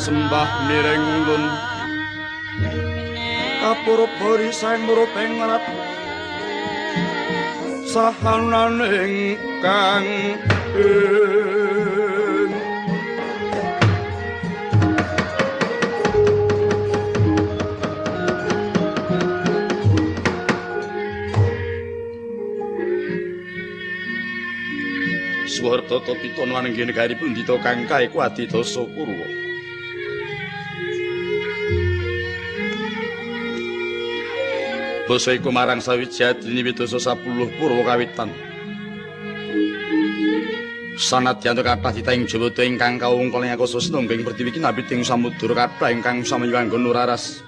Sembah miring ulun kapuruk bori sang muruping rat sahananing kang ing Swarta Piton wanenggi negari pundita kang kaiku adidasa Purwa. Basa iku marang sawiji adine widasa 10 Purwa kawitan. Sanadyan kathah titah ing Jawata ingkang kawungkul ing akasa sinungging pertiwi kinabit ing samudra kathah ingkang sami wanggon raras.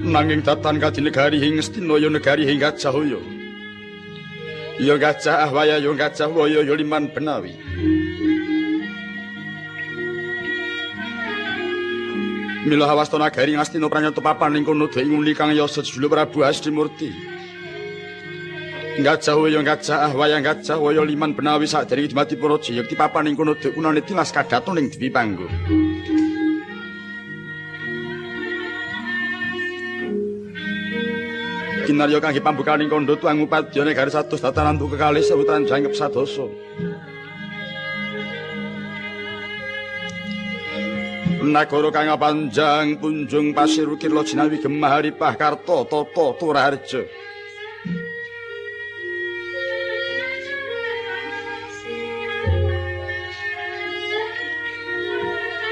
Nanging datan kadinegari ing Ngastina ya negari ing Gajahaya. Ya gajah ahwaya ya gajah waya ya liman benawi. Mila hawasta nagari Ngastina pranyata papan ing kono ing uli kang yasa jejuluk Prabu Asrimurti. Gajah waya gajah ahwaya gajah waya liman benawi sakderenge dumadi praja yekti papan ing kono kunane tilas kadaton ing Dwi Panggo. Kinarya kangge pambukaning kandha tuang upadya negari 100 dataran kekalih sewutan jangkep sadasa. Nagara kang panjang punjung pasir ukir jinawi gemah ripah karta tata turaharja.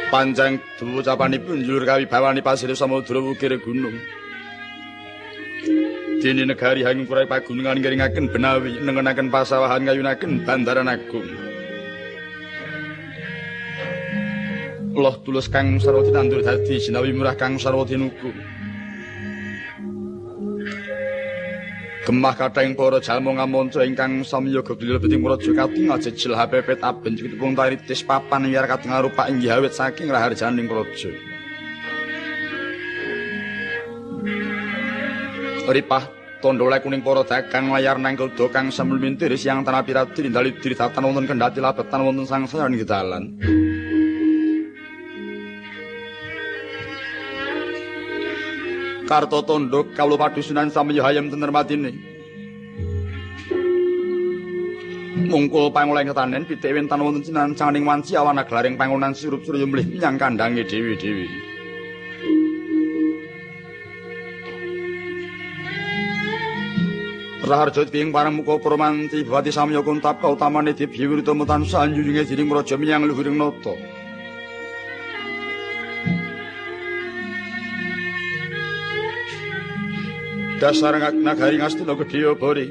Panjang ducapanipun njulur kawibawani pasir samudra ukir gunung. Dene negari hanging kurai pagunungan ngiringaken benawi nengenaken pasawahan ngayunaken bandaran agung. Loh tulus kang sarwa tinandur dadi jinawi murah kang sarwa tinuku. Gemah kathah ing para jalma ngamanca ingkang samya gegli lebeting praja katingal jejel hapepet aben cekipung taritis papan wiyar katingal rupa inggih awit saking raharjaning praja. Ripah tandha kuning para dagang layar nang kuda kang semlumintir siang tanah piradri ndali diri datan wonten kendhati labetan wonten sangsaya ing dalan. Karta tandha kawula padusunan samya hayem tentrem atine. Mungkul pangoleh ketanen pitik wentan wonten cinancaning wanci awan aglaring pangonan sirup surya mlih menyang kandange dhewe-dhewe. Raharja ping paramuka para mantri bupati samya kuntap kautamane dibyi wirutama tansah anjunjunge dening praja menyang luhuring nata. Dasar nagari Ngastina gedhe bori.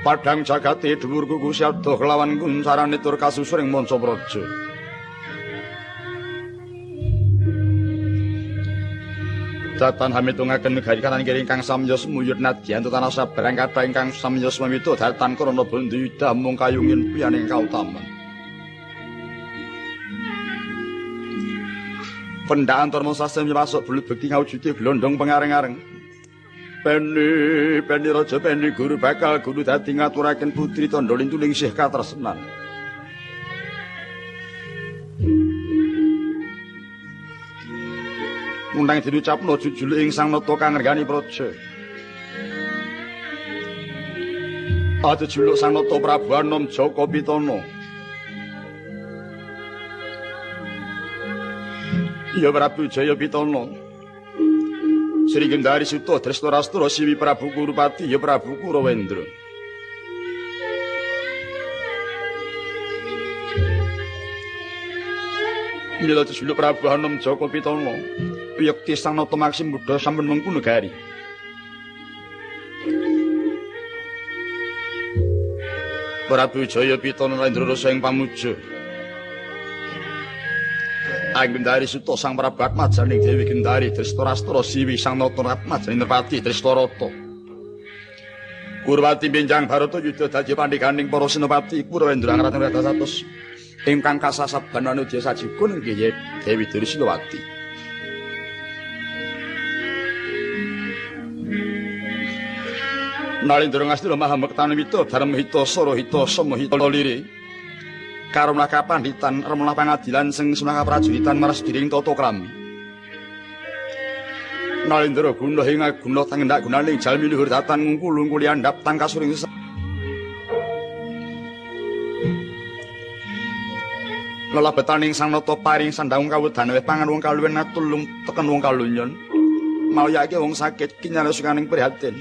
Padhang jagate dhuwur kuku syabda kelawan kuncarane tur kasusur ing manca praja. Datan hamitungaken negari kanan kiri ingkang samya semuyut nadyan tanah sabarang kathah ingkang samya semamita datan krana bandha yuda mung kayungin piyaning kautaman. Pendhakan Darma sasem pasuk bulut bekti ngawujude glondong pengareng-areng. Peni peni raja peni guru bakal guru dadi ngaturaken putri tandha lintu ningsih katresnan. Undang diucapno jujul ing sang nata kang ngergani praja. Aja juluk sang nata Prabu Anom Jaka Pitana. Ya Prabu Jaya Pitana. Sri Gendari Suta Drestarastra Siwi Prabu Kurupati ya Prabu Kurawendra. Mila jujuluk Prabu Anom Jaka Pitana. Yekti sang nata maksim buddha sampun mengku negari. Prabu Jaya Pitana Rendra Rasa ing pamuja. Anggendari Suta sang Prabu Atmajaning Dewi Gendari Drestarastra Siwi sang nata Atmajaning Nerpati Drestarata. Kurwati benjang Bharata yuda dadi pandhikaning para senopati Kurawendra ngratan rata satus ingkang kasasaban manudya sajikun inggih Dewi Dursilawati. Nalindra Ngastina Maha Mektan Wita Dharma Hita Sara Hita Sama Hita Lire. Karomlah kapanditan, remlah pangadilan sing sunah kaprajuritan maras diring tata krami. Nalindra guna ing aguna tangendak gunaning jalmi luhur datan ngungkul-ungkuli andhap tangkasuring lelabetaning sang nata paring sandhang kawudan weh pangan wong kaluwen natulung teken wong kalunyon. Malyake wong sakit kinyane sukaning prihatin.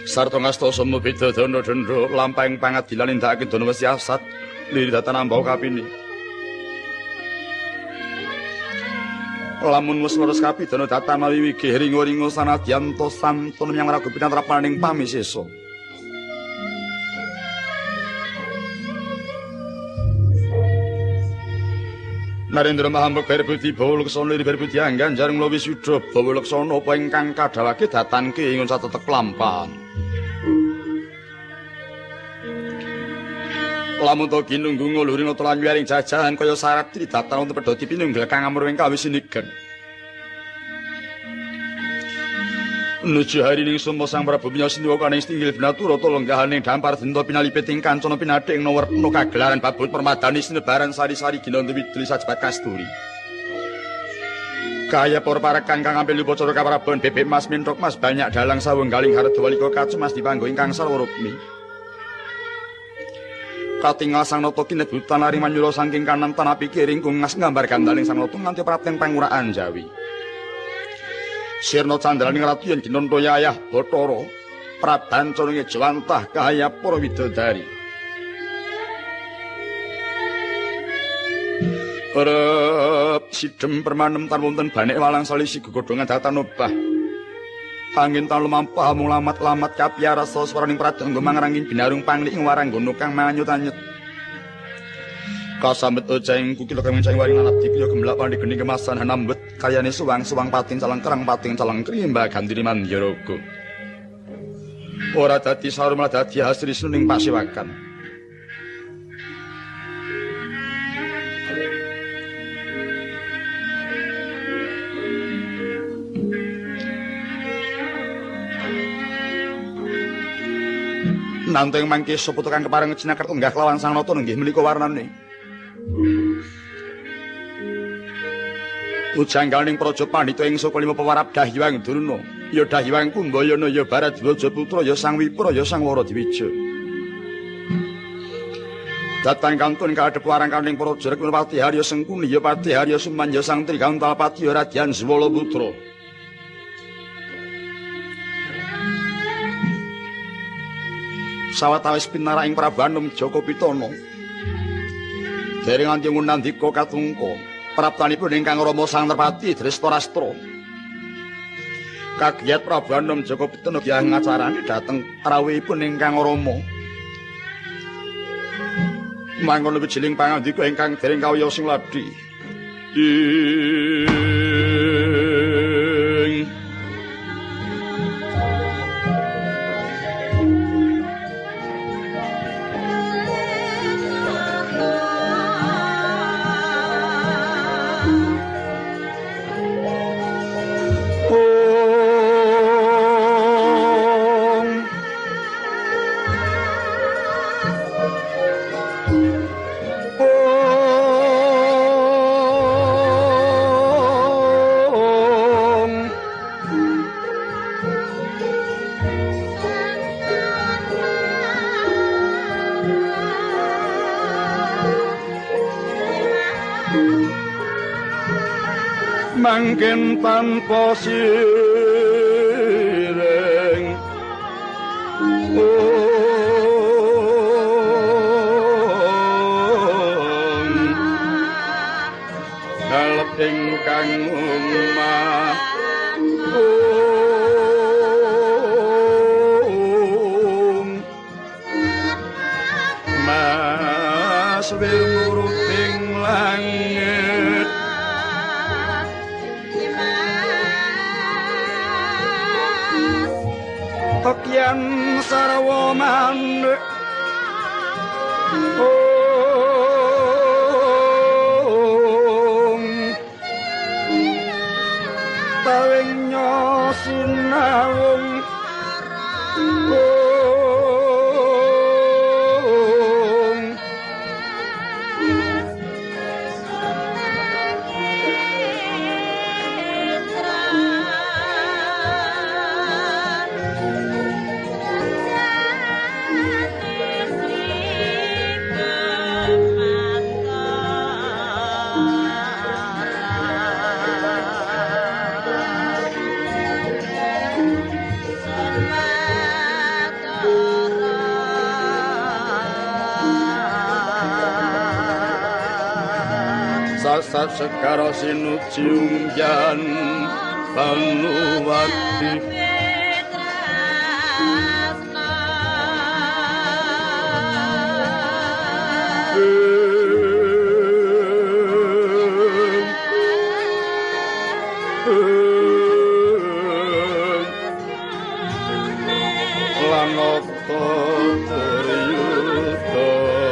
Sarta ngasta semu beda dana dendha lampahing pangadilan nindakake dana wesiasat liri datan ambau kapini. Lamun wis leres kapidana datan mawi wigih ringo-ringo sanadyan ta santun menyang raga pinatrapaning pamisesa. Narendra Mahambok berbudi bawa leksana lir berbudi anggan jareng mula wisuda bawa leksana apa ingkang kadhawake datan ki ingun satetek lampahan. Lamun to ginunggu ngluhuri nata lan wiyaring jajahan kaya syarat datan wonten pedhoti pinunggil kang amruh ing kawisinigen. Nuju hari ning summa Sang Prabu Miya Siniwa kaning tinggil binatura lenggahaning dampar denta pinalipiting kancana pinadhing werna kagelaran babut permadani sinebaran sari-sari ginanti widuli sajebat kasturi. Kaya para parekan kang ampil upacara kaprabon bebek mas minthuk mas banyak dalang sawenggaling hardawalika kacumas dipanggo ingkang sarwa rukmi. Katingal Sang Nata kinebutan lari manyura saking kanan tanapi kiring kungas nggambar gandaling Sang Nata nganti prapten panguraan Jawi. Sirna candraning ratu yen ginanta yayah Bathara prabancana ngejwantah kahaya para widodari. Rep sidhem permanem tan wonten banek walang salisi gegodhongan datan obah. Angin tan lumampah mung lamat-lamat kapiyarasa swaraning pradangga mangrangin binarung panglik ing waranggana kang manyut-anyut. Kasambet ojeng kukila kang menceng waring lan abdi kaya gemlak pandhegeni kemasan hanambet kayane suwang-suwang pating calengkrang pating calengkri mbah gandini mandyaraga. Ora dadi sarum malah dadi hasri ning pasiwakan. Nanteng mangke sapa tukang kepareng cinakert unggah kelawan Sang Nata nggih menika warnane. Ujangganing praja pandhita ing saka lima pewarap Dahyang Durna, ya Dahyang Kumbayana, ya Bharadwaja putra, ya Sang Wipra, ya Sang Waradiwija. Datang kantun kaadhep warangkaning praja Rekmapati Harya Sengkuni, ya Pati Harya Suman, ya Sang Trigantalpati, ya Radyan Swala putra. Sawetawis pinarak ing Prabu Anom Jaka Pitana. Dereng nganti ngunandika katungka praptanipun ingkang Rama Sang Nerpati Drestarastra. Kagiyat Prabu Anom Jaka Pitana giyah ngacarani dhateng rawuhipun ingkang Rama. Mangkono wijiling pangandika ingkang dereng kawiyos sing ladhi. Mangken tanpa sireng dalep ingkang omah Mas wirmuruping langit Tekyan sarwa manik Tawing nyo sinawung Sasat segara sinuji ungyan Banuwati. Lanata Duryudana.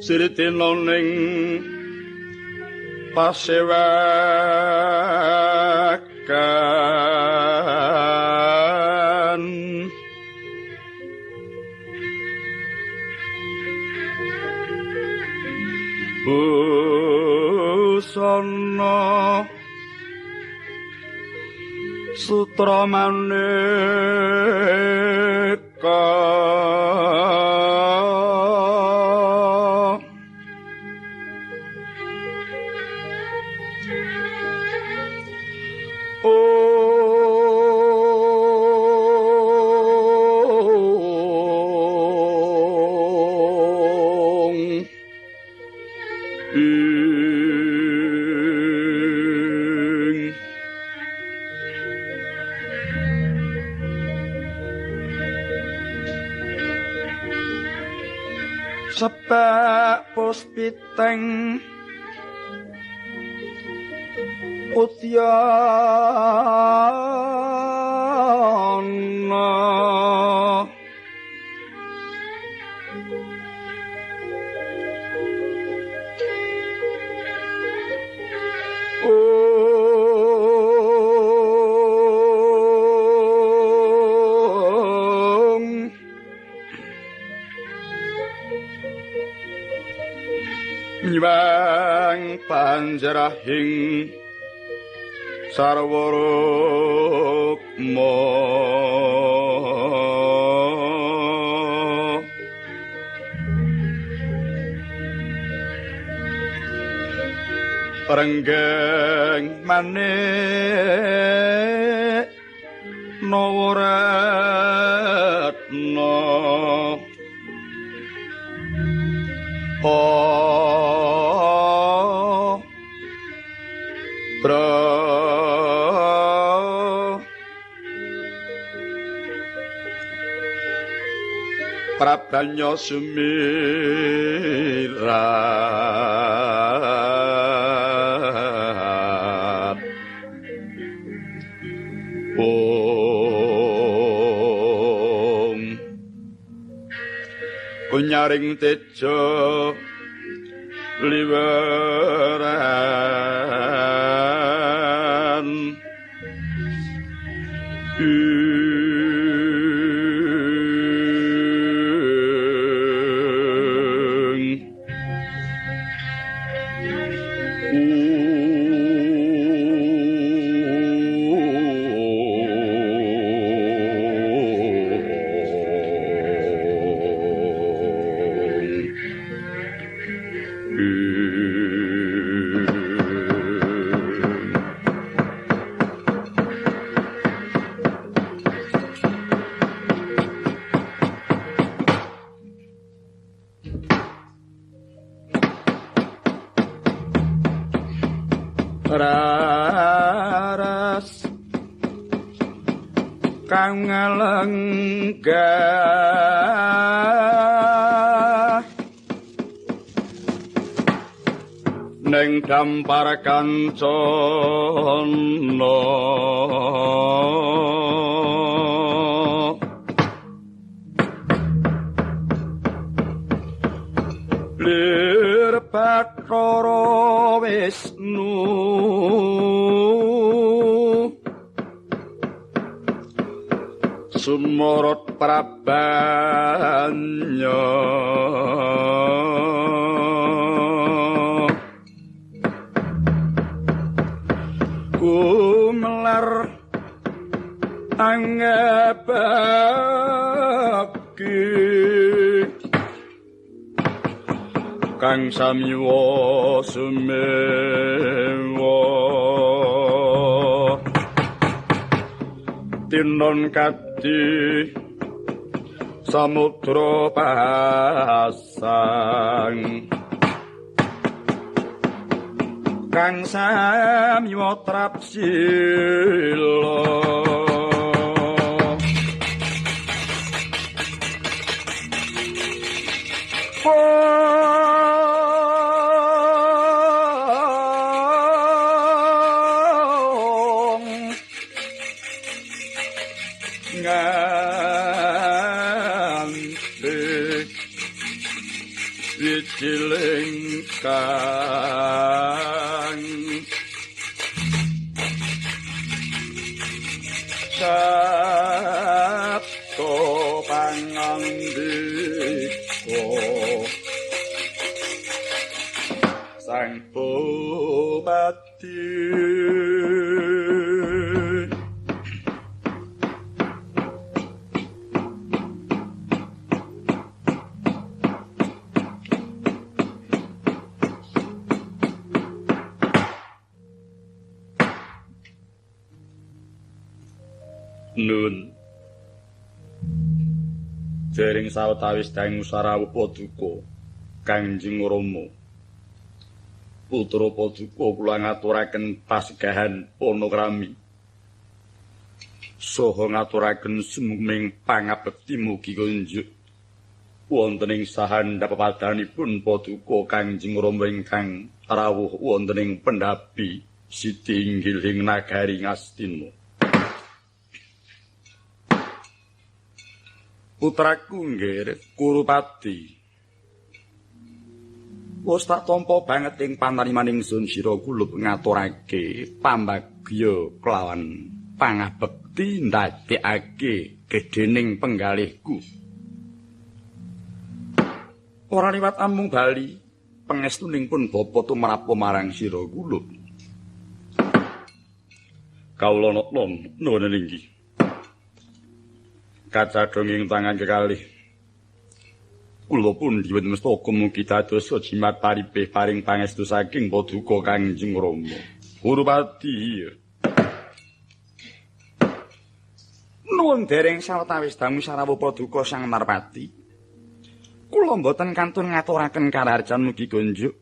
Siritina ning pasewakan busana sutra maneka. Sebak puspiteng udyana Nyuwang panjarahing sarwa rukma. Renggeng manik Nawaratna Prabanya sumirat Om Kunyaring tejo liweran Raras kang lenggah ning dampar kancana lir Bathara Wisnu sumorot prabanya gumelar angebaki kang samiwa sumewa tinon kadi samudra pasang kang samiwa trapsila wijiling kang sabda pangandika sang bupati. Nun jering sawetawis dangu sarawuh paduka Kangjeng Rama putra paduka kula ngaturaken pasegahan panakrami saha ngaturaken sumenging pangabekti mugi kunjuk wonten ing sahandhapadanipun paduka Kangjeng Rama ingkang rawuh wonten ing pendhapi siti inggil ing nagari Ngastina. Putraku nggih Kurupati. Wis tak tampa banget ing panarimaning ingsun sira kulup ngaturake pambagya kelawan pangabekti ndadekake gedhening penggalihku. Ora liwat amung bali pangestuning pun bapa tumrapa marang sira kulup. Kawula nata nuwun inggih. Kaca dongeng tangan kekalih Kula pundi wonten mestaka mugi dados jimat paripih paring pangestu saking paduka Kangjeng Rama. Kurupati. Nuwun dereng sawetawis dangu sarawuh paduka Sang Narpati. Kula mboten kantun ngaturaken karaharjan mugi gonjuk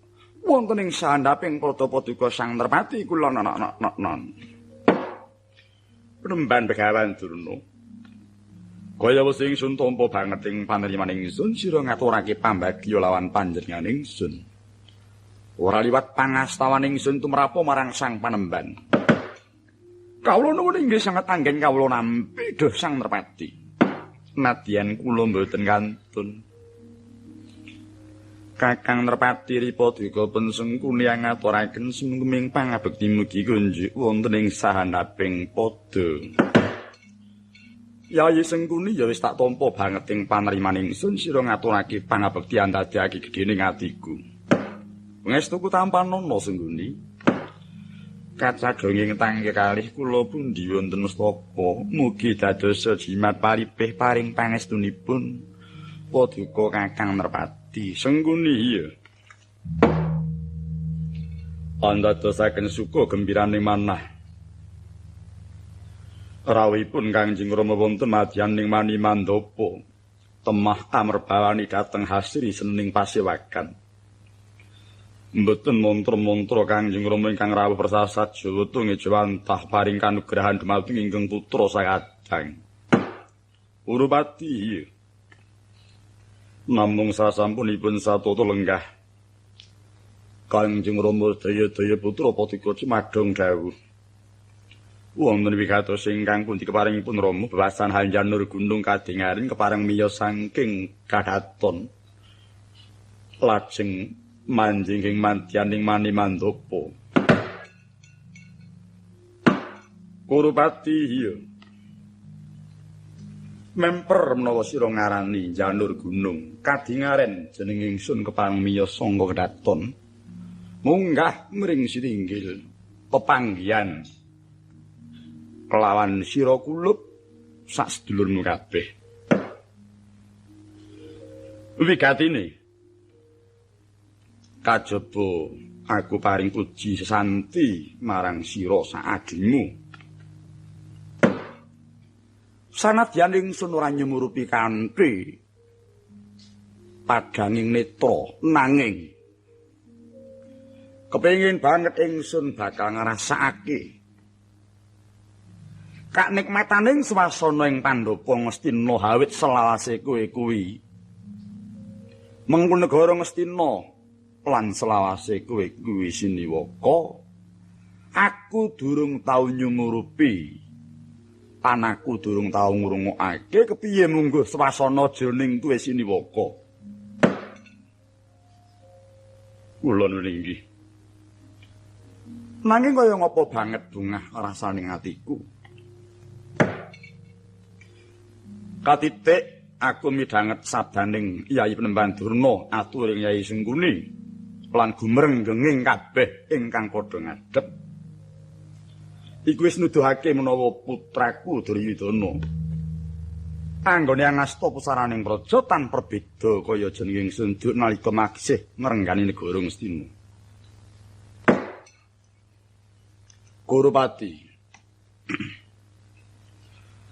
wonten ing sahandaping padha paduka Sang Narpati kula non. Penemban Begawan Durna. Kaya wis ingsun tampa banget ing paneriman ingsun sira ngaturake pambagya lawan panjenengan ingsun. Ora liwat pangastawan ingsun tumrapa marang Sang Panemban. Kawula nuwun inggih sanget anggen kawula nampi duh Sang Nerpati. Nadyan kula mboten kantun. Kakang Nerpati Ripa Dwika Pensengkuni ngaturaken sumengkeming pangabekti mugi kunjuk wonten ing sahandaping padha. Yayi Sengkuni ya wis tak tampa banget ing paneriman ingsun sira ngaturake pangabektian dadekake gedhe ning atiku. Pangestuku tampanana Sengkuni. Kacadhonging tangke kalih kula pundi wonten mestaka mugi dados jimat paripih paring pangestunipun paduka Kakang Nerpati. Sengkuni iya. Andadosaken suka gembirane manah. Rawuhipun Kangjeng Rama wonten madyaning Mani Mandapa. Temah amerbawani dhateng hasri sening pasewakan. Mboten mantra-mantra Kangjeng Rama ingkang rawuh persasat Jawata ngejawantah paring kanugrahan dumateng ingkang putra sakadang. Urupati iya. Namung sasampunipun satata lenggah Kangjeng Rama daya-daya putra paduka cumadong dawuh. Wonten wigatos ingkang pundi keparingipun Rama bebasan hanjanur gunung kadingaring kepareng miyos saking kadaton lajeng manjing ing madyaning Mani Mandapa. Kurupati iya. Memper menawa sira ngarani janur gunung kadingaren jeneng ingsun kepareng miyos sangka kedaton munggah mring sitinggil pepanggihan kelawan sira kulup sak sedulurmu kabeh. Wigatine kajaba aku paring puji sesanti marang sira sak adimu. Sanadyan ingsun ora nyumurupi kanthi padhanging netra nanging kepengin banget ingsun bakal ngrasakake kanikmataning swasana ing Pandhapa Ngastina hawit selawase kowe kuwi. Mangkunegara Ngastina lan selawase kowe kuwi siniwaka. Aku durung tau nyumurupi. Anakku durung tau ngrungokake kepiye mungguh swasana jroning kowe siniwaka. Kula nuwun inggih. Nanging kaya ngapa banget bungah rasane atiku. Katitik aku midhanget sabdaning Yayi Penemban Durna aturing Yayi Sengkuni lan gumereng genging kabeh ingkang padha ngadhep. Iku wis nuduhake menawa putraku Duryudana anggone angasta pusaraning praja tanpa beda kaya jeneng ingsun nalika maksih ngrenggani negara Ngastina. Kurupati.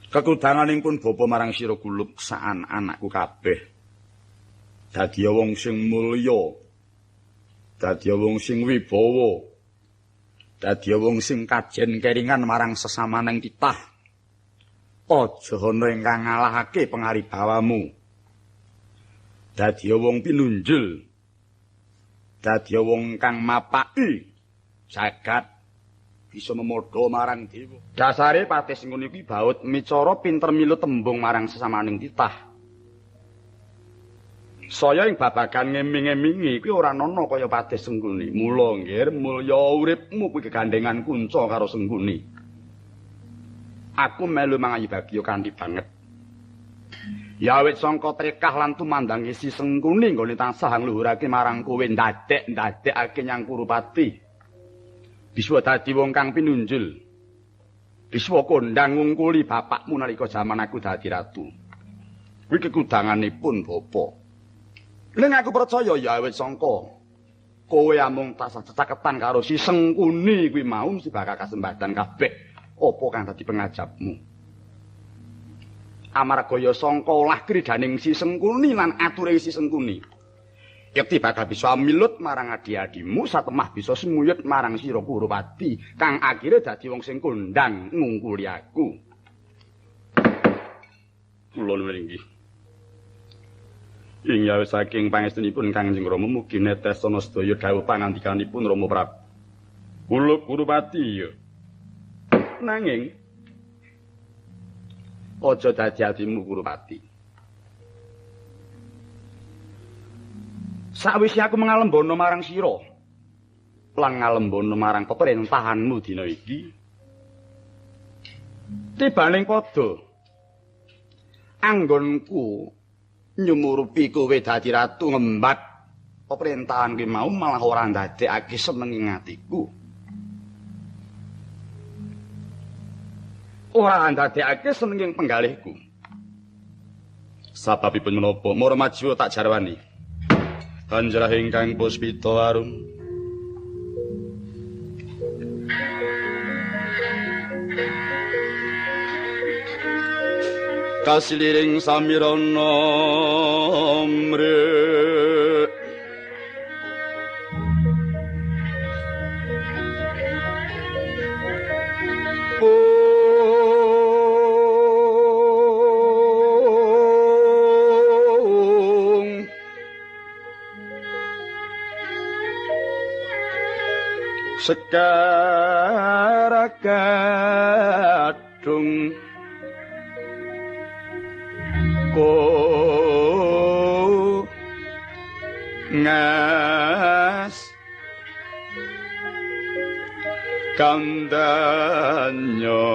Kekudanganipun bapa marang sira kulup saan anakku kabeh. Dadi wong sing mulya. Dadi wong sing wibawa. Dadi wong sing kajen keringan marang sesamaning titah. Aja ana ingkang ngalahake pengaribawamu. Dadi wong pinunjul. Dadi wong kang mapaki jagat bisa memodho marang dewa. Dasare Patih Sengkuni kuwi baut micara pinter milu tembung marang sesamaning titah. Saya ing babagan ngeming-emingi kuwi ora ana kaya Patih Sengkuni. Mula nggir mulya uripmu kuwi kegandengan kunca karo Sengkuni. Aku melu mangayu bagya kanthi banget. Ya wit sangka trekah lan tumandang isi Sengkuni nggone tansah ngluhurake marang kowe ndadek-ndadekake nyang Kurupati. Biswa dadi wong kang pinunjul. Biswa kondang ngungkuli bapakmu nalika jaman aku dadi ratu. Kuwi kekudanganipun bapa. Ning aku percaya ya awit sangka kowe amung tasah cecaketan karo si Sengkuni kuwi mau mesti bakal kasembadan kabeh apa kang dadi pengajapmu. Amarga ya sangka olah kridaning si Sengkuni lan ature si Sengkuni. Yekti bakal bisa milut marang adi-adimu satemah bisa semuyut marang sira Kurupati kang akhire dadi wong sing kondang ngungkuli aku. Kula nuwun inggih. Ing yawis saking pangestunipun Kangjeng Rama mugi netesana sedaya dawuh pangandikanipun Rama Prabu. Kula Kurupati ya. Nanging aja dadi atimu Kurupati. Sakwise aku mengalembono marang sira lan ngalembono marang peperentahanmu dina iki, tibaning padha anggonku nyumurupi kowe dadi ratu ngembat pemerintahan kuwi mau malah ora ndadekake seneng ing atiku. Ora ndadekake seneng ing penggalihku. Sababipun menapa? Mara maju tak jarwani. Kanjrah ingkang puspita arum. Kasiliring samirana mrek pung sekar kadung ko ngas kandanyo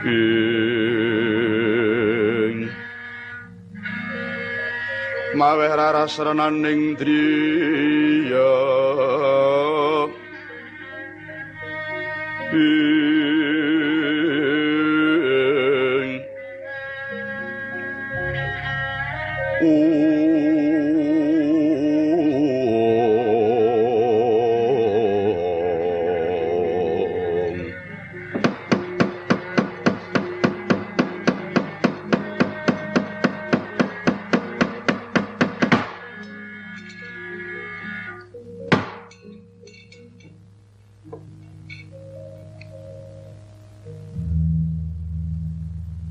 ing maweh raras renaning driya ing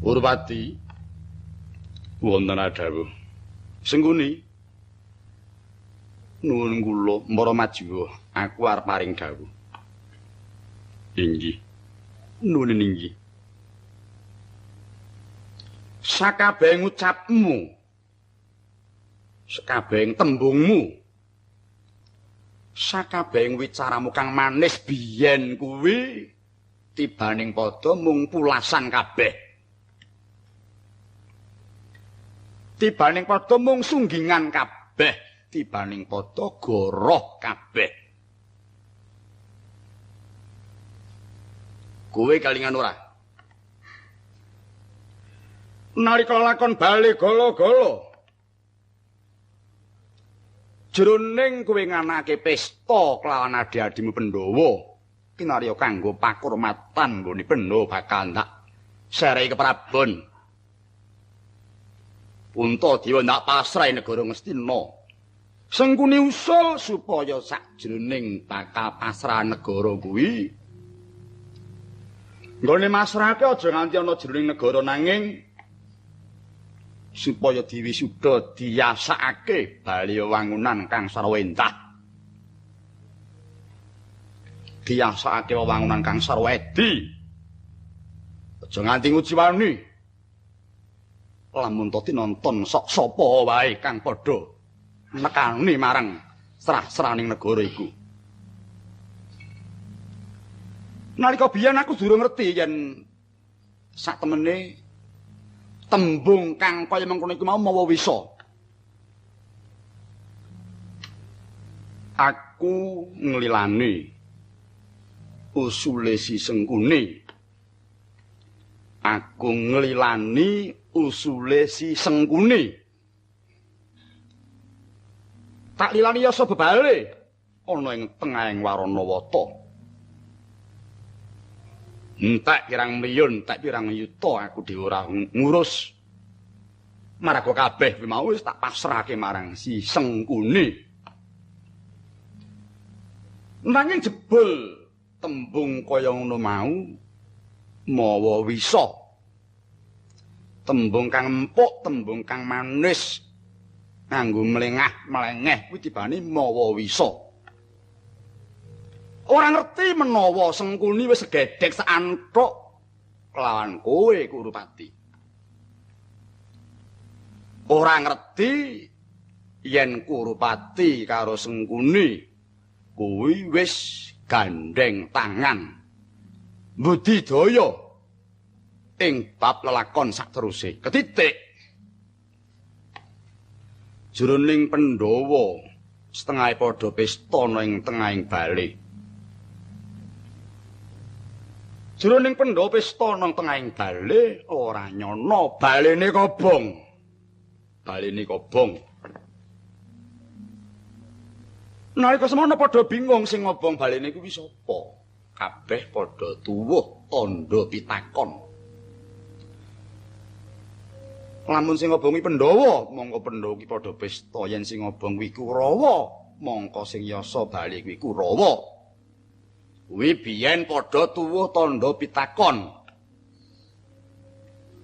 Urwati wonten adhawuh Sengkuni nuwun kula mara maju aku arep paring dawuh. Inggih. Nuwun inggih. Sakabehing ucapmu, sakabehing tembungmu, sakabehing wicaramu kang manis biyen kuwi tibaning padha mung pulasan kabeh. Tibaning padha mung sunggingan kabeh, tibaning padha goroh kabeh. Kowe kalingan ora? Nalika lakon bali gala-gala, jroning kowe nganake pesta kelawan adi-adimu Pandhawa, kinarya kanggo pakurmatan nggone Pandhawa bakal ndak serehi keprabon. Puntadewa ndak pasrahi negara Ngastina. Sengkuni usul supaya sakjroning bakal pasrahan negara kuwi nggone masrahake aja nganti ana jroning negara nanging supaya diwisuda diyasakake bali wangunan kang sarwa endah. Diyasakake wangunan kang sarwa edi. Aja nganti ngujiwani. Lamun to tinonton sok sapa wae kang padha nekani marang serah-seraning negara iku. Nalika biyen aku durung ngerti yen sak temene tembung kang kaya mengkono iku mau mawa wisa. Aku nglilani usule si Sengkuni. Aku nglilani usule si Sengkuni. Tak lilani yasa bebale ana ing tengahing Waranawata. Entek pirang miyun, entek pirang yuta aku dhewe ora ngurus. Marga kabeh kuwi mau wis tak pasrahke marang si Sengkuni. Nanging jebul tembung kaya ngono mau mawa wisa. Tembung kang empuk, tembung kang manis nganggo mlengah-mlengeh kuwi tibane mawa wisa. Ora ngerti menawa Sengkuni wis gedhek saanthuk kelawan kowe Kurupati. Ora ngerti yen Kurupati karo Sengkuni kuwi wis gandheng tangan budidaya ing bab lelakon sakteruse. Ketitik jroning Pandhawa setengahe padha pesta ana ing tengahing bale. Jroning Pandhawa pesta ana tengahing bale ora nyana balene kobong. Balene kobong. Nalika semono padha bingung sing ngobong balene kuwi sapa? Kabeh padha tuwuh tandha pitakon. Lamun sing ngobongi Pandhawa, mongko Pandhawa ki padha pesta, yen sing ngobong kuwi Kurawa, mongko sing yasa bali kuwi Kurawa. Kuwi biyen padha tuwuh tandha pitakon.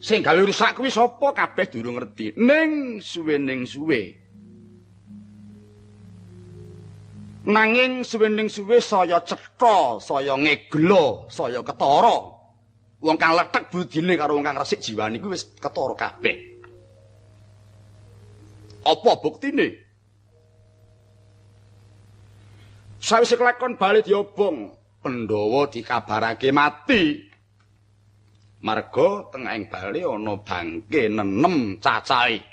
Sing gawe rusak kuwi sapa kabeh durung ngerti. Ning suwe ning suwe. Nanging suwe ning suwe saya cetha, saya ngegla, saya ketara. Wong kang lethek budine karo wong kang resik jiwane kuwi wis ketara kabeh. Apa buktine? Sawise kelakon bali diobong, Pandhawa dikabarake mati. Marga tengahing bali ana bangke nenem cacahe.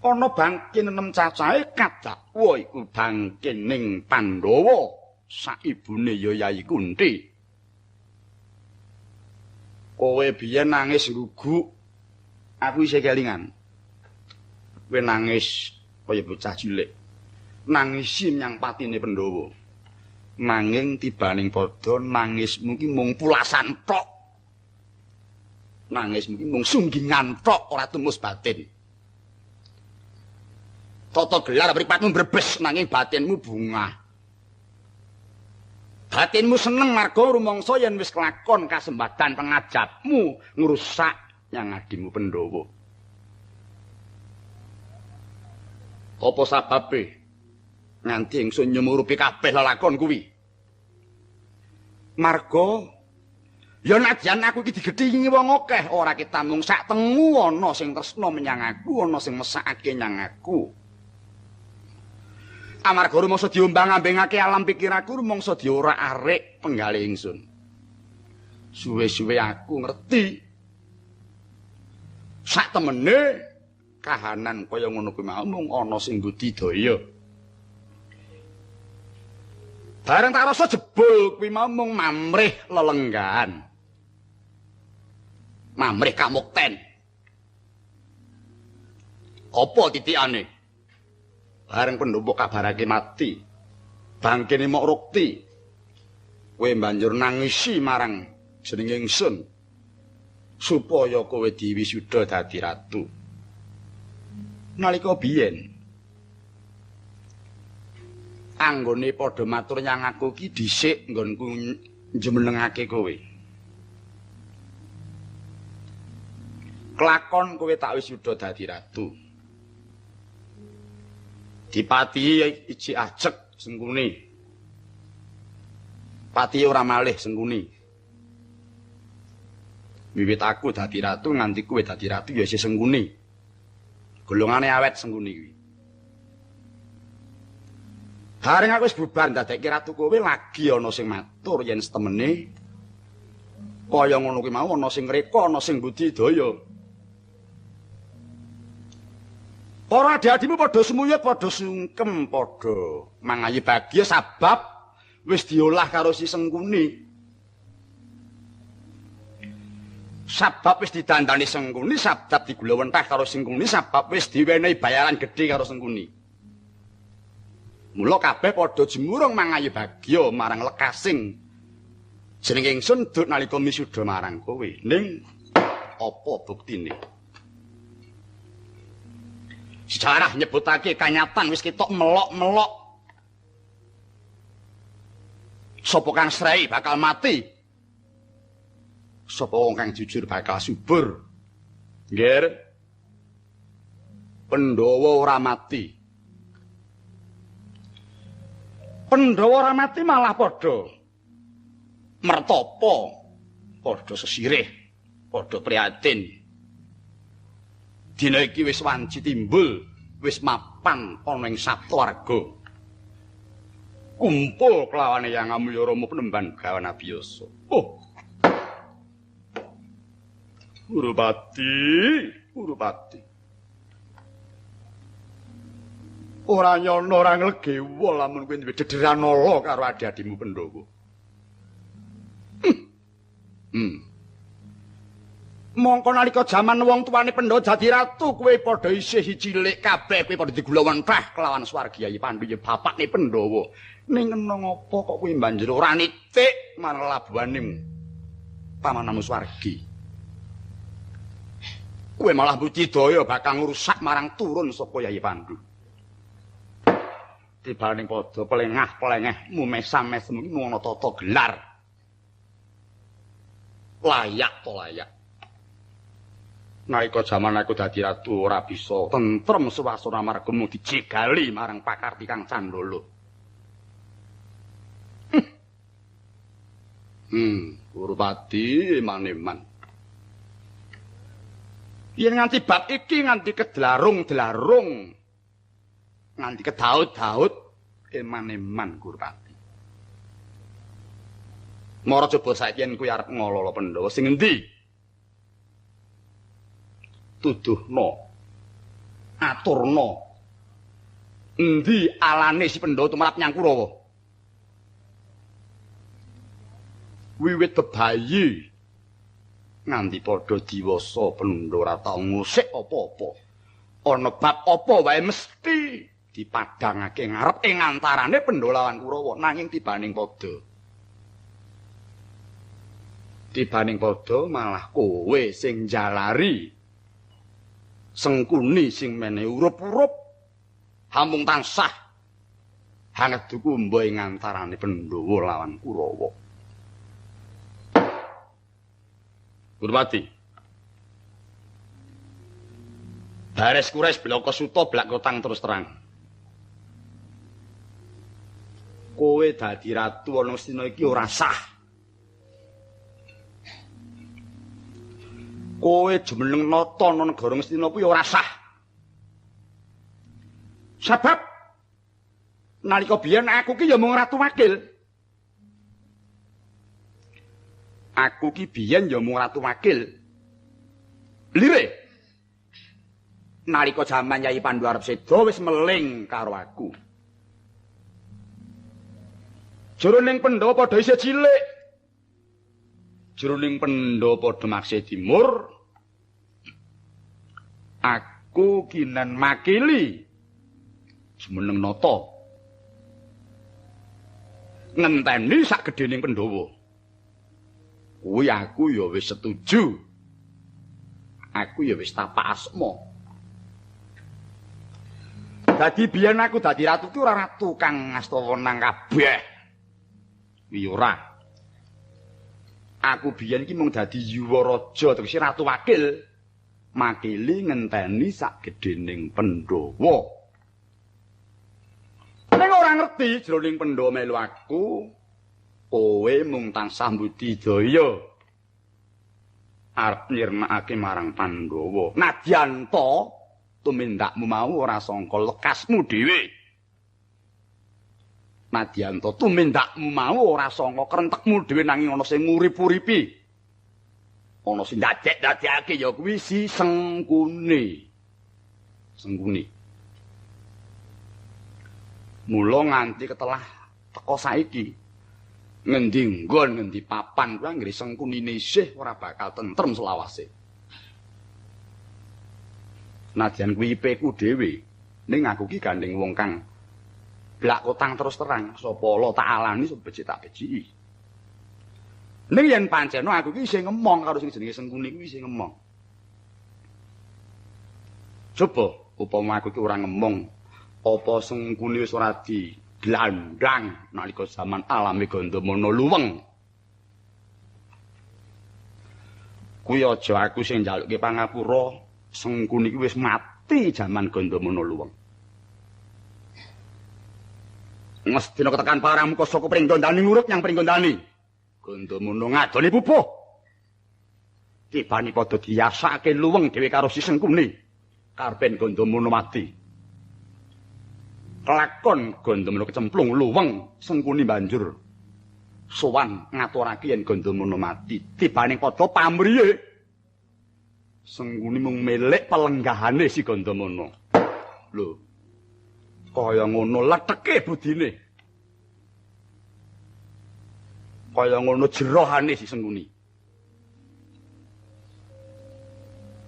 Ana bangke nenem cacahe kadakwa iku bangke ning Pandhawa, saibune ya Yayi Kunti. Kowe biyen nangis ngguguk, aku isih kelingan. Kowe nangis kaya bocah cilik. Nangisi menyang patine Pandhawa. Nanging tibaning padha nangismu ki mung pulasan tok. Nangismu ki mung sunggingan tok, ora tumus batin. Tata gelar mripatmu brebes nanging batinmu bungah. Batinmu seneng marga rumangsa yen wis kelakon kasembadan pengajapmu ngrusak nyang adimu Pandhawa. Apa sababe nganti ingsun nyumurupi kabeh lelakon kuwi? Marga ya nadyan aku iki digedhingi wong akeh, ora ketamung sak tengu ana sing tresna menyang aku, ana sing mesakake nyang aku. Amarga rumangsa diombang-ambingake alam pikiraku, rumangsa diorak-arik penggalih ingsun. Suwe-suwe aku ngerti sak temene kahanan kaya ngono kuwi mau mung ana sing budidaya. Bareng tak rasa jebul kuwi mau mung mamrih lelenggahan. Mamrih kamukten. Apa titikane? Bareng Pandhawa kabarake mati, bangkene mok rukti. Kowe banjur nangisi marang jenenge ingsun supaya kowe diwisuda dadi ratu. Nalika biyen anggone padha matur nyang aku ki dhisik nggonku njumenengake kowe. Kelakon kowe tak wisuda dadi ratu. Dipati iji ajeg Sengkuni. Pati ora malih Sengkuni. Wiwit aku dadi ratu nganti kowe dadi ratu ya isih Sengkuni. Golongane awet Sengkuni kuwi. Bareng aku wis bubar ndadekke ratu kowe lagi ana sing matur yen setemene kaya ngono kuwi mau ana sing ngreka, ana sing budidaya. Para adi-adimu padha sumuyut, padha sungkem, padha mangayi bagya sabab wis diolah karo si Sengkuni. Sabab wis didandani Sengkuni, sabab digulawentah karo Sengkuni, sabab wis diwenehi bayaran gedhe karo Sengkuni. Mula kabeh padha jemurung mangayu bagya marang lekasing jeneng ingsun duk nalika misuda marang kowe. Ning apa buktine? Sejarah nyebutake kanyatan wis ketok melok-melok. Sapa kang srei bakal mati. Sapa wong kang jujur bakal subur. Nggih. Pandhawa ora mati. Pandhawa ora mati malah padha mertapa, padha sesirih, padha prihatin. Dina iki wis wanci timbul, wis mapan ana ing Saptawarga. Kumpul kelawan Eyang Amulya Rama penemban Begawan Abiyasa. Oh. Kurupati, Kurupati. Ora nyono ora nglegewa lamun kowe duwe dederan ala karo adi-adimu Pandhawa. Mongko nalika jaman wong tuane Pandhawa dadi ratu, kowe padha isih cilik kabeh, kowe padha digulawentah kelawan swargi Yayi Pandu ya bapakne Pandhawa. Ning kena ngapa kok kowe banjur ora nitik marang labuhaning pamanamu swargi? Kowe malah budidaya bakal ngrusak marang turun saka Yayi Pandu. Tibaning padha pelengah-pelengehmu mesam-mesem ngono tata gelar. Layak to layak. Nalika jaman aku dadi ratu ora bisa tentrem swasana marga mung dijegali marang pakarti kang candala. Kurupati maneman. Yen nganti bab iki nganti kedlarung-dlarung, nganti kedaut-daut eman-eman Kurupati. Mara coba saiki yen kuwi arep ngololo Pandhawa sing endi? Tuduhno, aturno, endi alane si Pandhawa tumrap nyang Kurawa? Wiwit bebayi nganti padha diwasa Pandhawa ora tau ngusik apa-apa. Ana bab apa wae mesti dipadhangake ngarep ing antarane Pandhawa lawan Kurawa, nanging tibaning padha malah kowe sing njalari Sengkuni sing menehi urup-urup hamung tansah hangedu kumba ing antarane Pandhawa lawan Kurawa. Kurupati. Bares kures bloko suta blak kotang terus terang. Kowe dadi ratu ana Astina iki ora sah. Kowe jumeneng nata ana negara Ngastina kuwi ora sah. Sebab nalika biyen aku ki ya mung ratu wakil. Aku ki biyen ya mung ratu wakil. Lire. Nalika jaman Yayi Pandu arep seda wis meling karo aku. Jroning Pandhawa padha isih cilik. Jroning Pandhawa padha maksih timur. Aku kinen makili jumeneng nata. Ngenteni sak gedhening Pandhawa. Kuwi aku ya wis setuju. Aku ya wis tapak asma. Dadi biyen aku dadi ratu ki ora ratu kang ngasta wenang kabeh. Kuwi ora. Aku biyen ki mung dadi yuwaraja, tegese ratu wakil. Makili ngenteni sak gedhening Pandhawa. Ning ora ngerti jroning Pandhawa melu aku, kowe mung tansah budidaya arep nyirnakake marang Pandhawa. Nadyan ta tumindakmu mau ora sangka lekasmu dhewe. Nadyan ta tumindakmu mau ora sangka krentekmu dhewe, nanging ana sing ngurip-uripi. Ana sing dadek-dadekake ya kuwi si Sengkuni. Sengkuni. Mula nganti ketelah teka saiki. Ngendi nggon, ngendi papan kuwi anggere Sengkunine isih ora bakal tentrem selawase. Nadyan kuwi IP-ku dhewe, ning aku ki gandeng wong kang blak kotang terus terang, sapa ala tak alani, sapa becik tak beciki. Ning yen pancen aku ki isih ngemong karo sing jenenge Sengkuni kuwi isih ngemong. Coba upama aku ki ora ngemong, apa Sengkuni wis ora di glandang nalika zaman alame Gandamana luweng. Kuwi aja aku sing njalukke pangapura, Sengkuni kuwi wis mati jaman Gandamana luweng. Ngestina ketekan paramuka saka Pringgondani ngurut nyang Pringgondani. Gandamana ngadoni pupuh. Tibane padha diyasake luweng dhewe karo si Sengkuni. Karpen Gandamana mati. Kelakon Gandamana kecemplung luweng, Sengkuni banjur sowan ngaturake yen Gandamana mati. Tibane padha pamriye. Sengkuni mung milik pelenggahane si Gandamana. Lho. Kaya ngono leteke budine. Kaya ngono jerohane si Sengkuni.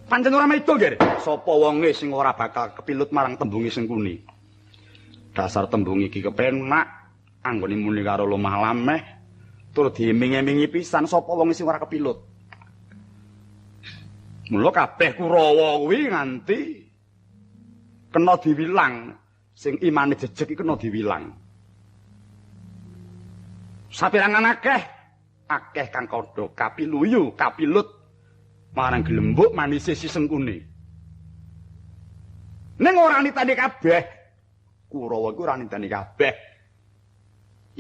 Pancen ora maido, Ger. Sapa wonge sing ora bakal kepilut marang tembunge Sengkuni? Dasar tembung iki kepenak, anggone muni karo lemah lameh, tur diiming-imingi pisan sapa wong sing ora kepilut. Mula kabeh Kurawa kuwi nganti kena diwilang, sing imane jejeg iki kena diwilang. Saperangan akeh, akeh kang padha kapiluyu, kapilut marang gelembuk manise si Sengkuni. Ning ora nitani kabeh. Kurawa iku ora nitani kabeh.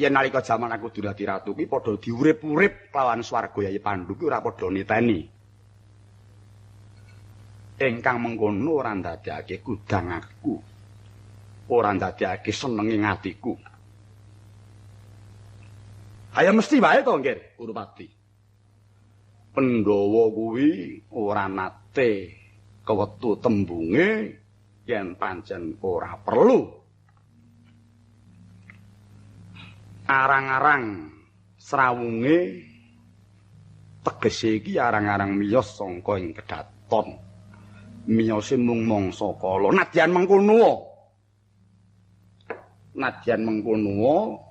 Yen nalika jaman aku dadi ratu kuwi padha diurip-urip lawan swarga Yayi Pandu kuwi ora padha niteni. Ingkang mengkono ora ndadekake gudang aku. Ora ndadekake senenge atiku. Ayo mesti wae to, Nggir, Kurupati. Pandhawa kuwi ora nate kewetu tembunge yen pancen ora perlu. Arang-arang srawunge tegese iki arang-arang miyos sangka ing kedaton. Miyose mung mangsa kala. Nadyan mengkono. Nadyan mengkono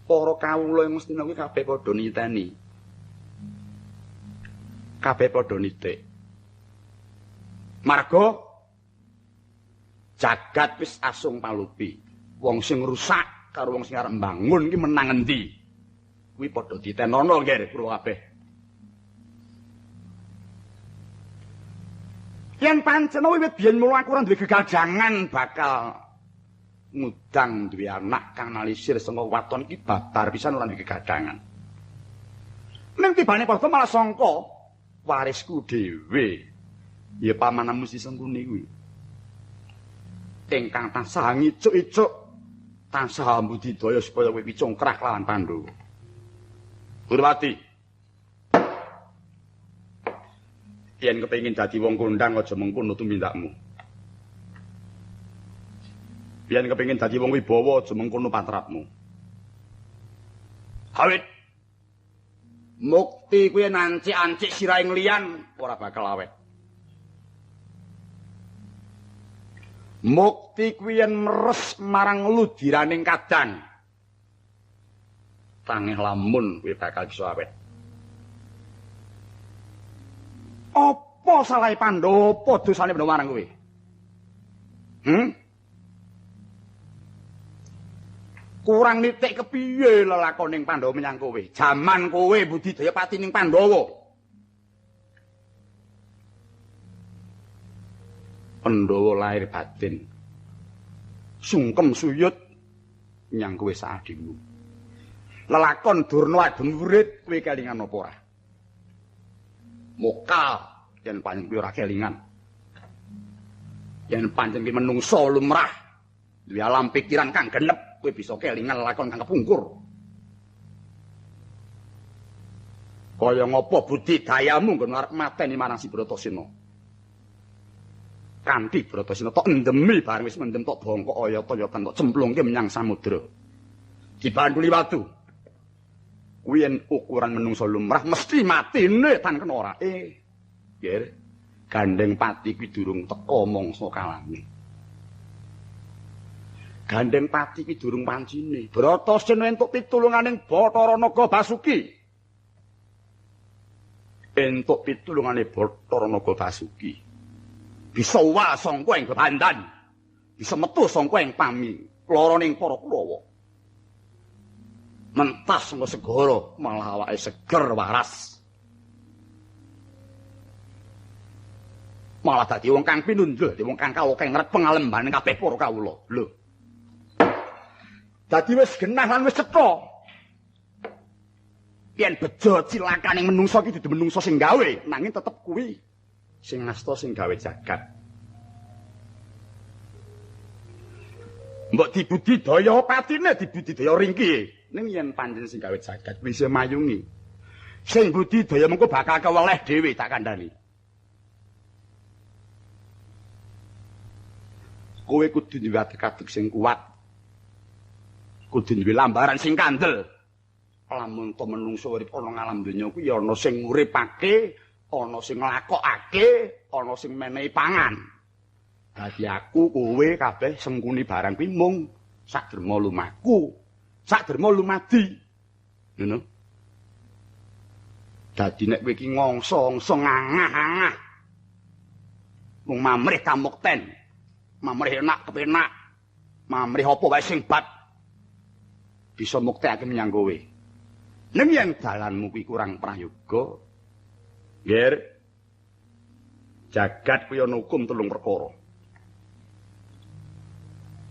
para kawula ing Ngastina kuwi kabeh padha niteni. Kabeh padha nitik. Marga jagat wis asung palupi. Wong sing rusak karo wong sing arep mbangun iki menang endi? Kuwi padha ditenono, Nggir, kula kabeh. Yen pancen wiwit biyen mula aku ora duwe gegajangan bakal ngudang duwe anak kang nalisir saka waton iki babar pisan ora duwe gegajangan. Ning tibane padha malah sangka warisku dhewe. Ya pamanmu si Sengkuni kuwi. Ingkang tansah ngicuk-icuk tansah mbudidaya supaya kowe congkrah lawan Pandhawa. Purwati. Yen kepengin dadi wong kondang aja mengkono tumindakmu. Yen kepengin dadi wong wibawa aja mengkono patrapmu. Awit mukti kuwi nancik-ancik sirahing liyan ora bakal awet. Mukti kuwi yen meres marang ludiraning kadang. Tangeh lamun kuwi bakal bisa awet. Apa salahe Pandhawa, apa dosane Pandhawa marang kowe? Kurang nitik kepiye lelakoning Pandhawa menyang kowe? Jaman kowe budidaya pati ning Pandhawa. Pandhawa lahir batin. Sungkem suyut nyang kowe saadimu. Lelakon Durna adem murid kowe kelingan apa ora? Mokal yen pancen kuwi ora kelingan. Yen pancen kuwi menungso lumrah, duwe alam pikiran kang genep, kowe bisa kelingan lelakon kang kepungkur. Kaya ngapa budidayamu nggon arep mateni marang si Bratasena? Kanthi Bratasena tok endemi bareng wis mendem tok bongkok oyot-oyotan tok cemplungke menyang samudra. Dibanduli watu. Kuwi yen ukuran menungsa lumrah mesti matine tan kena ora. Nggih. Gandeng pati kuwi durung teka mangsa kalane. Gandeng pati kuwi durung pancine. Bratasena entuk pitulunganing Bathara Naga Basuki. Entuk pitulungane Bathara Naga Basuki. Bisa uwal sangka ing bebandan. Bisa metu sangka ing pami loroning para Kurawa. Mentas sangka segara malah awake seger waras. Malah dadi wong kang pinundul, dadi wong kang kawokeng ngrep pengalemban kabeh para kawula. Lho. Dadi wis genah lan wis cetha. Yen bejo cilakaning menungsa iki dudu menungsa sing gawe, nanging tetep kuwi sing ngasta sing gawe jagat. Mbok dibudidaya patine, dibudidaya ringkihe. Ning yen pancen sing gawe jagat kuwi isih mayungi. Sing budidaya mengko bakal keweleh dhewe tak kandhani. Kowe kudu duwe adeg-adeg sing kuat. Kudu duwe lambaran sing kandel. Lamun to menungso urip ana ngalam donya kuwi ya ana sing nguripake, ana sing nglakokake, ana sing menehi pangan. Dadi aku kowe kabeh sengkuni barang kuwi mung sak derma lumaku, sak derma lumadi. Ngono. Dadi nek kowe iki ngongso-ngongso ngangah-angah. Mung mamrih kamukten. Mamrih enak kepenak. Mamrih apa wae sing bab bisa muktekake menyang kowe. Ning yen dalanmu kuwi kurang prayoga, nggih. Jagat kuwi ana hukum telung perkara.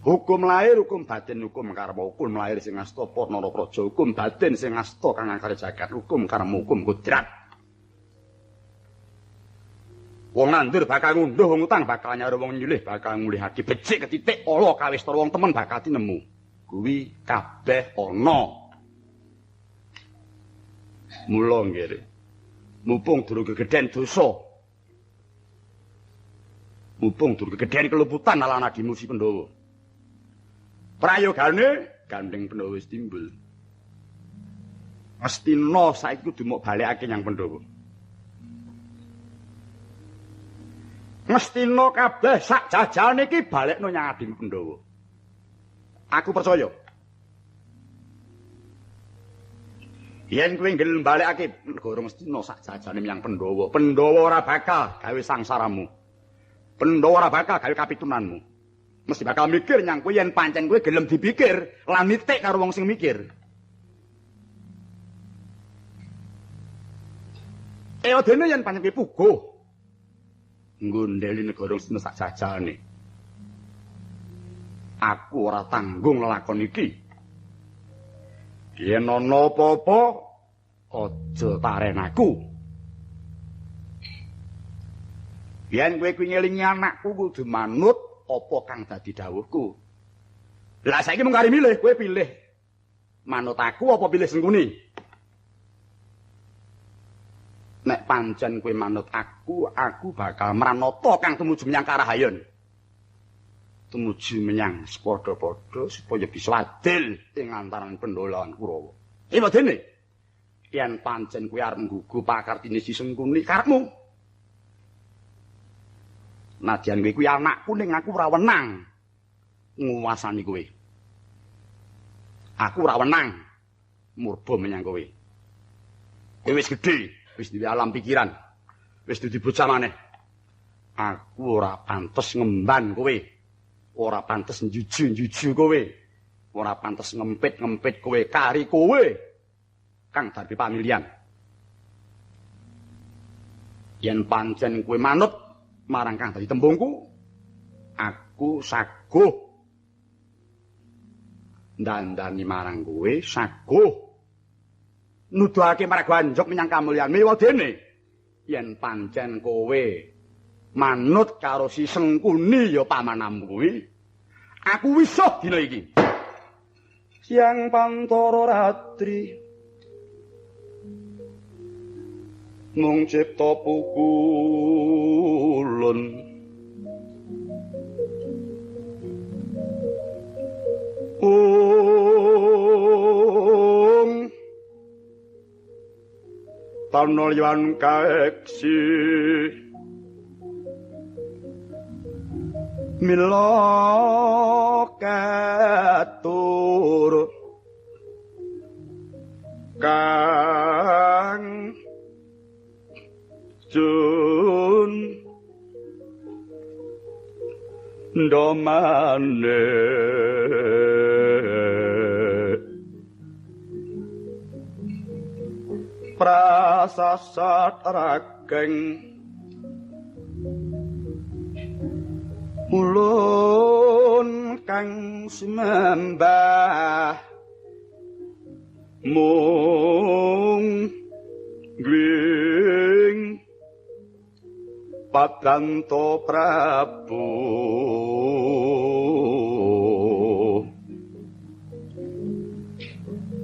Hukum lahir, hukum batin, hukum karma. Hukum lahir sing asta Narapraja, hukum batin sing asta kang angkara jagat, hukum karma, hukum kodrat. Wong nandur bakal ngunduh, wong utang bakal nyaur, wong nyulih bakal ngulihake, becik ketitik ala kawistara wong temen bakal tinemu. Kuwi kabeh ana. Mula nggih. Mumpung durung gegedhen dosa. Mumpung durung gegedhen keluputan ala adimu si Pandhawa. Prayogane gandeng Pandhawa wis timbul. Astina saiki kudu mok balekake nyang Pandhawa. Ngastina kabeh sak jajane iki balekno nyang adimu Pandhawa. Aku percaya. Yen kowe nggel balekake negara Ngastina sak jajane menyang Pandhawa, Pandhawa ora bakal gawe sangsaramu. Pandhawa ora bakal gawe kapitunanmu. Mesti bakal mikir nyang kowe yen pancen kowe gelem dipikir lan nitik karo wong sing mikir. Ewadene yen pancen kowe puguh nggondheli negara Ngastina sak jajane. Aku ora tanggung lelakon iki. Yen ana apa-apa aja taren aku. Yen kowe kuwi ngelingi anakku kudu manut apa kang dadi dawuhku. Lah saiki mung kari milih, kowe pilih manut aku apa pilih Sengkuni? Nek pancen kowe manut aku, aku bakal mranata kang tumuju menyang Karahayon. Tumuju menyang sepadha-padha supaya bisa adil ing antaraning Pandhawa lan Kurawa. Ewadene yen pancen kowe arep nggugu pakartine si Sengkuni karepmu. Nadyan kowe kuwi anakku ning aku ora wenang nguwasani kowe. Aku ora wenang murba menyang kowe. Kowe wis gedhe, wis duwe alam pikiran, wis dudu bocah maneh. Aku ora pantes ngemban kowe. Ora pantes njuju-njuju kowe. Ora pantes ngempit-ngempit kowe, kari kowe kang dadi pamilihan. Yen pancen kowe manut marang kang dadi tembungku, aku saguh ndandani marang kowe, saguh nuduhake marang anjog menyang kamulyan. Miwadene yen pancen kowe manut karo si Sengkuni ya pamanammu kuwi, aku wisuh dina iki. Siang pantara ratri mung cipta pukulun, ung Istana liwan kaeksi mila katur kang jun ndomane prasasat rageng ulun kang sumembah mung gwing padanto Prabu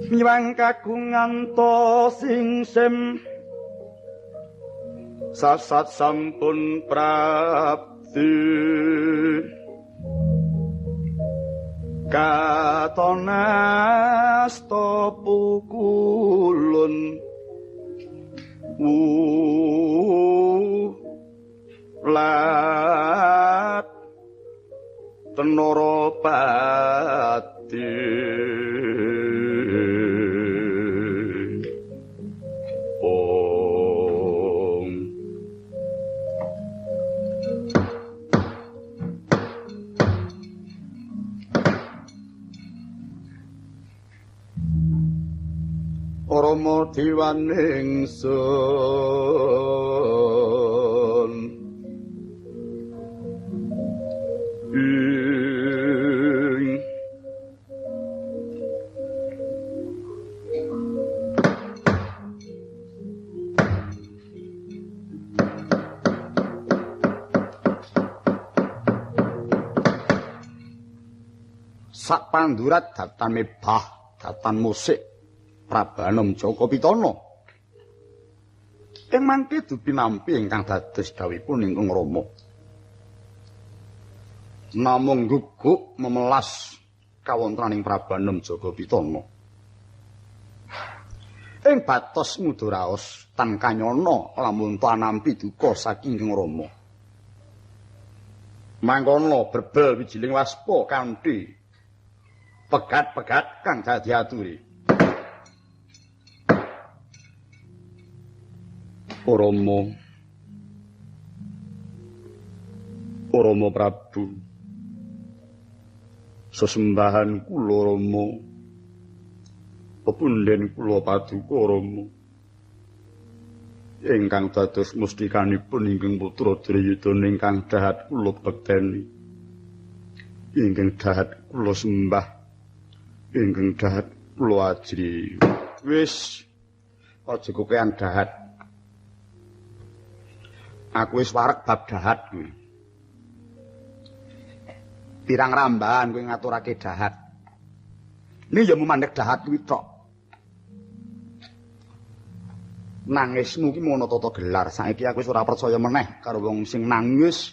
miwang kagungan to singsem sasat sampun prapti katon asta pukulun lat tenara pati. Om. Rama dewaning sun ing sak pandurat datan mebah datan musik Prabanom Jaka Pitana. Ing mangke dupinampi ingkang dados dawuhipun ingkang Rama. Namung guguk memelas kawontenaning Prabanom Jaka Pitana. Ing batos nguduraos tan kanyana lamun tanampi duka saking Ingkang Rama. Mangkono brebel wijiling waspa kanthi pegat-pegat kang dadi aturi. Rama Rama Prabu, sesembahan kula Rama, pepunden kula paduka Rama, ingkang dados mustikanipun ingkang putra Duryudana ingkang dahat kula bekteni, ingkang dahat kula sembah, ingkang dahat kula ajri. Wis aja kokean dahat. Aku wis wareg bab dahat kuwi. Pirang rambahan kowe ngaturake dahat. Ini ya memandhek dahat kuwi tok. Nangismu ki ngono tata gelar. Saiki aku wis ora percaya meneh karo wong sing nangis,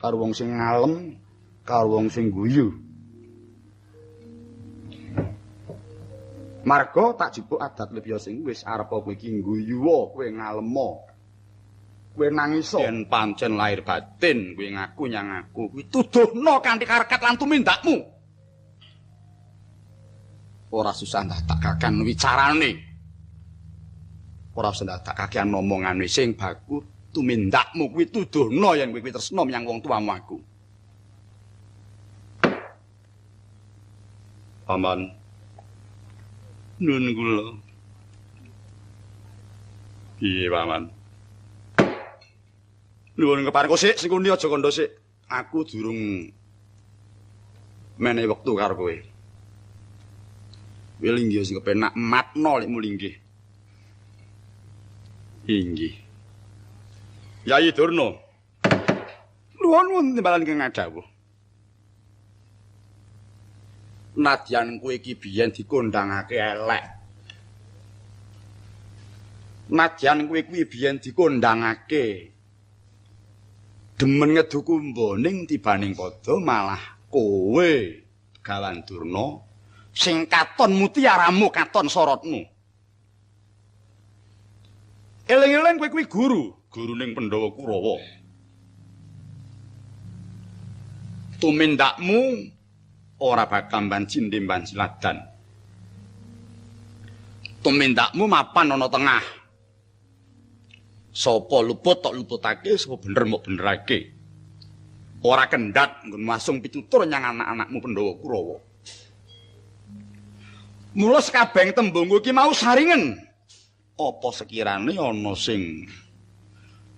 karo wong sing ngalem, karo wong sing guyu. Marga tak jupuk adat lebya sing wis arep kowe iki guyu, kowe ngalemo. Kowe nangis yen pancen lahir batin kowe ngaku nyang aku kuwi tuduhno kanthi karekat lan tumindakmu. Ora susah ndadak kakean wicarane, ora usah ndadak kakean omongane, sing baku tumindakmu kuwi tuduhno yen kowe kuwi tresna menyang wong tuamu aku. Paman nun kula. Piye paman? Nuwun kepareng sik sing kundi aja kandha sik. Aku durung menehi wektu karo kowe. Kowe linggih sing kepenak matno lekmu linggih. Inggih. Yayi Durna. Nuwun timbalan ingkang ngadhawuh. Nadyan kowe iki biyen dikondhangake elek. Nadyan kowe kuwi biyen dikondhangake demen ngedu kumba ning tibaning padha malah kowe Gawan Durna sing katon mutiaramu katon sorotmu. Eling-eling kowe kuwi guru, guruning Pandhawa Kurawa. Tumindakmu ora bakal banci banci ladan. Tumindakmu mapan ana tengah. Sapa luput tok luputake, sapa bener mok benerake. Ora kendhat nggon masung pitutur nyang anak-anakmu Pandhawa Kurawa. Mula sekabehing tembungku iki mau saringen. Apa sekirane ana sing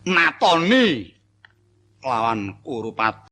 natoni lawan Kurupati?